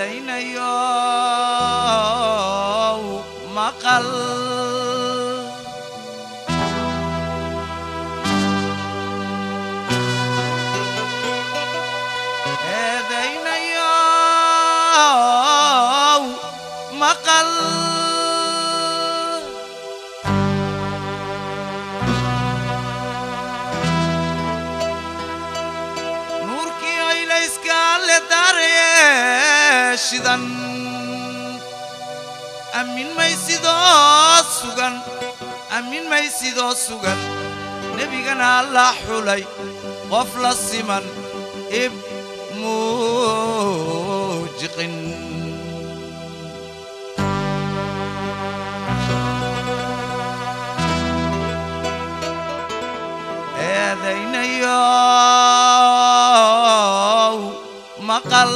Eedaynayo maqal. Eedaynayo maqal. Nuurkii aylayska le dareeshidan, aamin may sidoo sugan, aamin may sidoo sugan. Nebigana la xulay, qof la siman ib muujiqin. Eedaynayo maqal.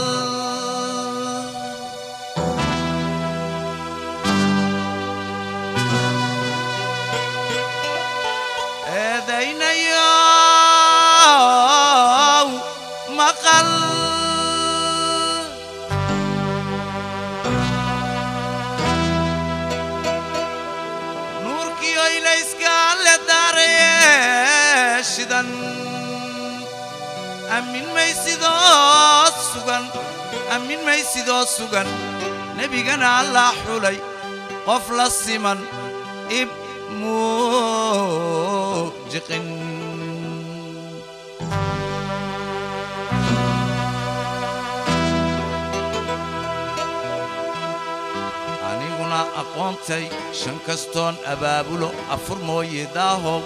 Eedaynayo maqal. Nuurkiyo ilayska le dareeshidan, aamin may sidoo sugan, aamin may sidoo sugan. Nebigana la xulay, qof la siman ib muujiqin. Aniguna aqoontay shan kastoon abaabulo, afur mooye daahow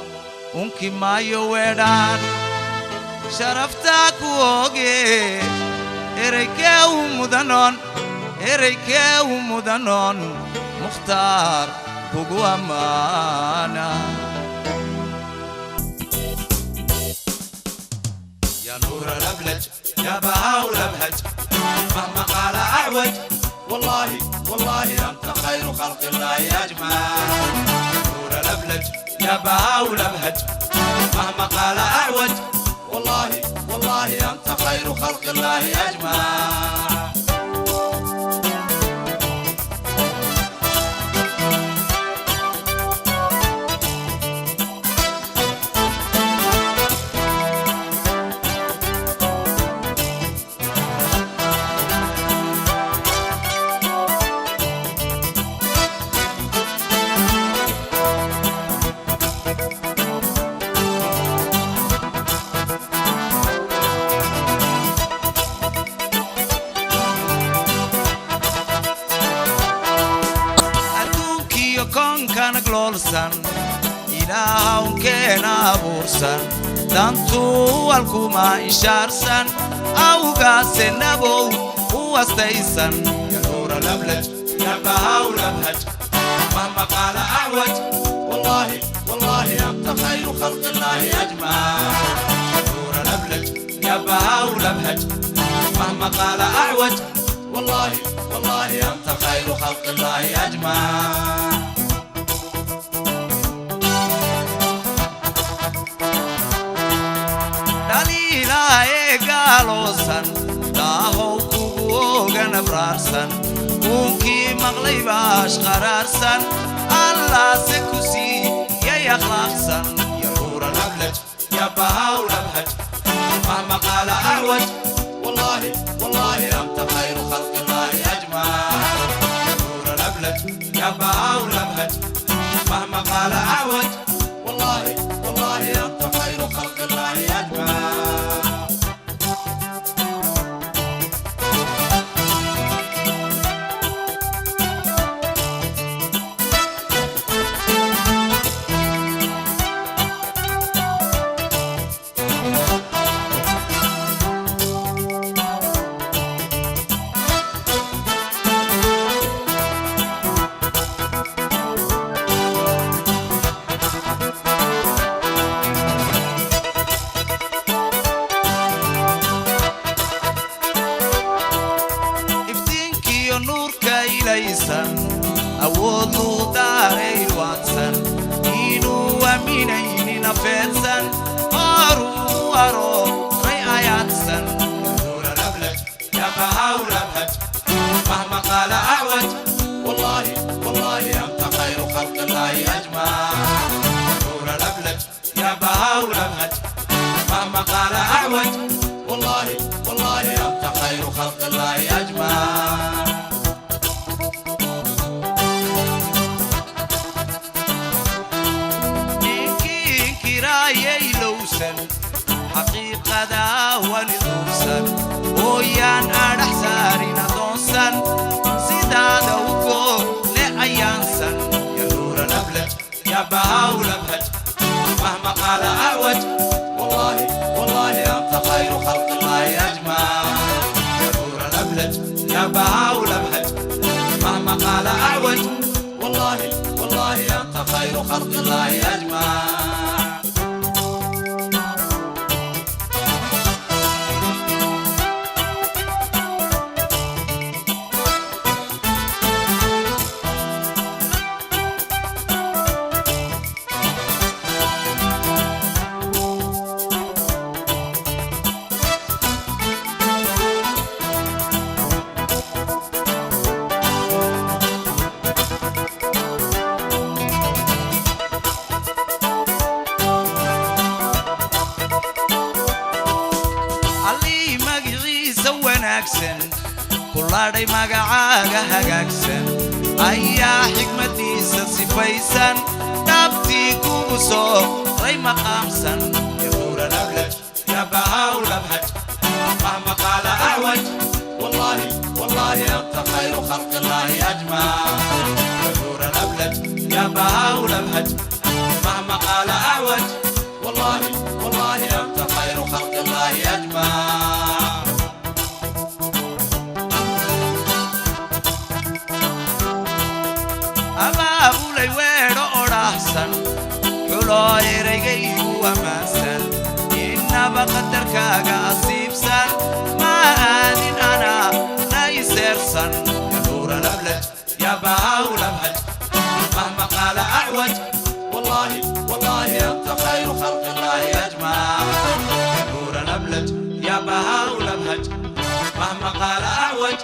unki maayo weedhaan. Sharaftaa ku ooge, ereykee u mudanoon, ereykee u mudanoon Mukhtaar kugu ammaana. يا نور الأبلج، يا بهاء الأبهج، مهما قال أعوج، والله والله أنت خير خلق الله أجمع. نور الأبلج، يا بهاء الأبهج، مهما قال أعوج، والله والله أنت خير خلق الله أجمع. Adduunkiyo koonkan gloolsan, Ilaahawnkeena abuursan, dantuu alkuma ishaarsan, awgaase nabow u astaysan. يا نور الأبلج، يا بهاء الأبهج، مهما قال أعوج، والله والله أنت خير خلق الله أجمع. يا نور الأبلج، يا بهاء الأبهج، مهما قال أعوج، والله والله أنت خير خلق الله أجمع. Dhaliilaa ee gaaloosan, daahow kugu ogan abraarsan, uunkii maqlay baash qaraarsan, Allaase ku siiyay akhlaaqsan. يا نور الأبلج، يا بهاء الأبهج، مهما قال أعوج، والله والله أنت خير خلق الله أجمع. يا نور الأبلج، يا بهاء الأبهج، مهما قال أعوج، والله والله أنت خير خلق الله أجمع. Iftiinkiyo nuurka ilaysan, awood luu daaray waadsan, inuu aaminaynin afeedsan, horuu arooray ayaadsan. يا نور الأبلج، يا بهاء الأبهج، خلق الله أجمع. Ninkii inkiraayay lowsan xaqiiqada waliduubsan ooyaan adhax saarin adoonsan sidaada u goog ne ayaansan. يا نور الأبلج يا بهاء الأبهج مهما قال أعوج والله والله أنت خير خلق الله أجمع. يا نور الأبلج يا بهاء الأبهج مهما قال أعوج والله والله أنت خير خلق الله أجمع. Allihii magiciisa wanaagsan ku ladhay magacaaga hagaagsan ayaa xigmadiisa sifaysan dhaabtii kugu soo ray maqaamsan. يا نور الأبلج يا بهاء الأبهج مهما قال أعوج والله والله أنت خير خلق الله أجمع. يا نور الأبلج يا بهاء الأبهج مهما قال أعوج والله والله أنت خير خلق الله أجمع. Abaabulay weedho odhaahsan xuloo eraygaygu ammaansan innaba qadarkaaga asiibsan ma aadin anaa na iseersan. يا نور الأبلج يا بهاء الأبهج مهما قال أعوج والله والله أنت خير خلق الله أجمع. يا نور الأبلج يا بهاء الأبهج مهما قال أعوج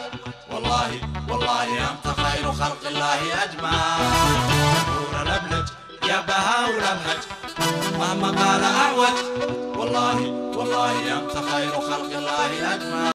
والله والله أنت خير خلق الله أجمع. يا نور الأبلج يا بهاء الأبهج مهما قال أعوج والله والله أنت خير خلق الله أجمع.